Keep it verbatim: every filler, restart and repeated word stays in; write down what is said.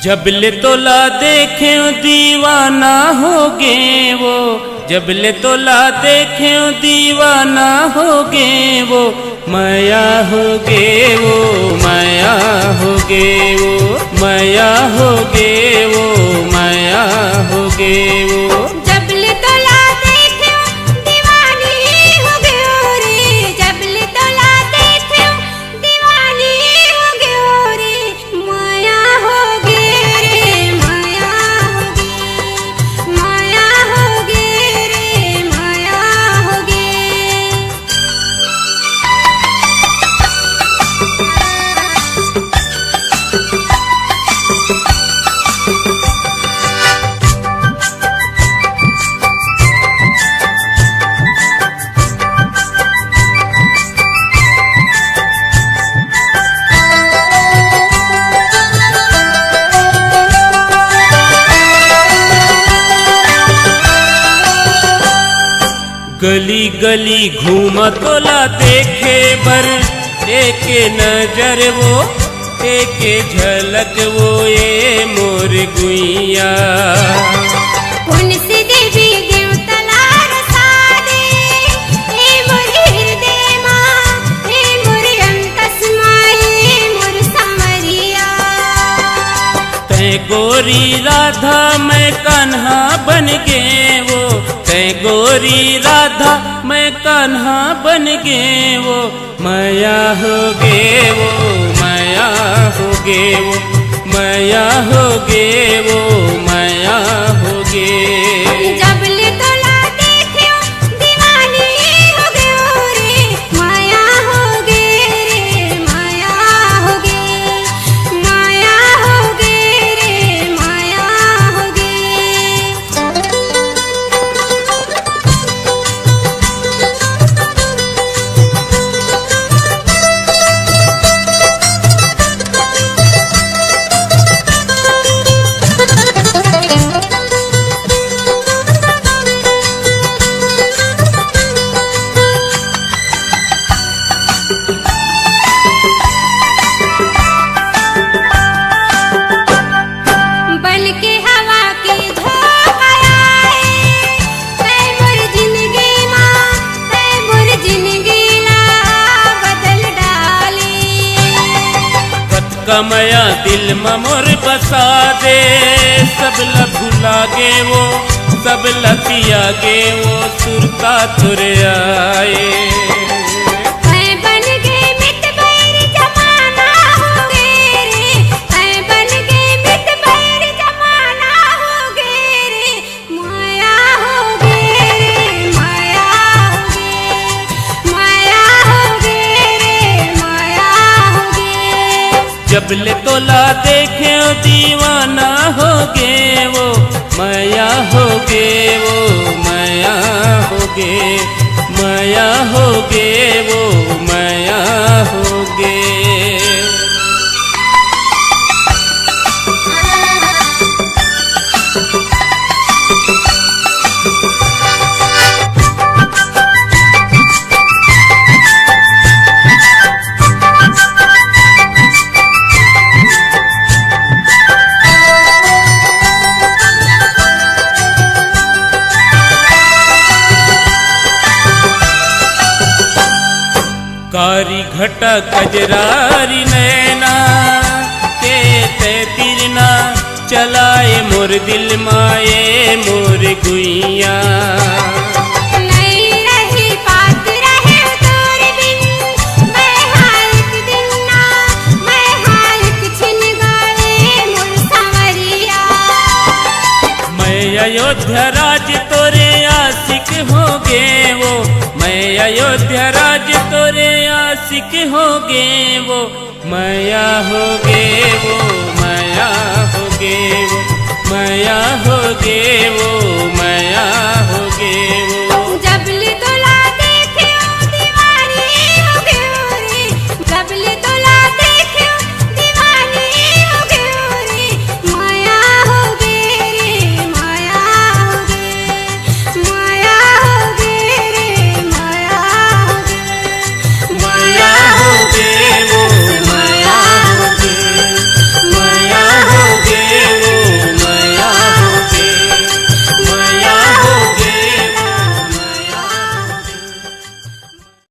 जब ले तोला देखेंव दीवाना होगे वो, जब ले तोला देखेंव दीवाना होगे वो, मया होगे वो, मया होगे वो, मया होगे वो, मया होगे वो। जब ले तोला देखेंव दीवानी होगे वो रे, जब ले तोला देखेंव दीवानी होगे वो रे, मया होगे रे, मया होगे, मया होगे रे, मया होगे। गली गली घूम तोला देखे बर, एक नजर वो, एक झलक वो, ए मोर गुइया। कौन सी देवी देवता ला रसा दे, ए मोर हृदय मा, ए मोर अंतस मा, ए मोर सांवरिया। तैं गोरी राधा मैं कान्हा बन गे वो, तैं गोरी राधा मैं कान्हा बन गे वो, मया होगे वो, मया होगे वो, मया होगे वो, मया होगे। जब ले तोला देखेंव दीवानी होगे वो रे, मया होगे रे, मया होगे, मया होगे रे, मया होगे। बन के हवा के झोंका आए, तैं मोर जिनगी मा, तैं मोर जिनगी ला बदल डाले। कतका मया दिल म मोर बसा दे, सब ल भुला गे वो, सब ल तिया गे वो, सुरता तोर आए। तैं बन गे मित बैर जमाना होगे रे, तैं बन गे मित बैर जमाना होगे रे, मया होगे रे, मया होगे, मया होगे रे, मया होगे। जब ले तोला देखेंव दीवाना होगे वो, मया होगे वो, मया होगे, मया होगे वो, मया होगे। कारी घटा कजरारी नैना के तैं तीर ना चलाए मोर दिल मा ए मोर गुइया। नइ रहि पात रहेंव तोर बिन, मैं हा एक दिन ना, मैं हा एक छिन गा ए मोर सांवरिया। मैं अयोध्या राज तोरे आशिक होगे वो, मैं अयोध्या राज तोरे आशिक होगे वो, मया होगे वो, मया होगे वो, मया होगे वो,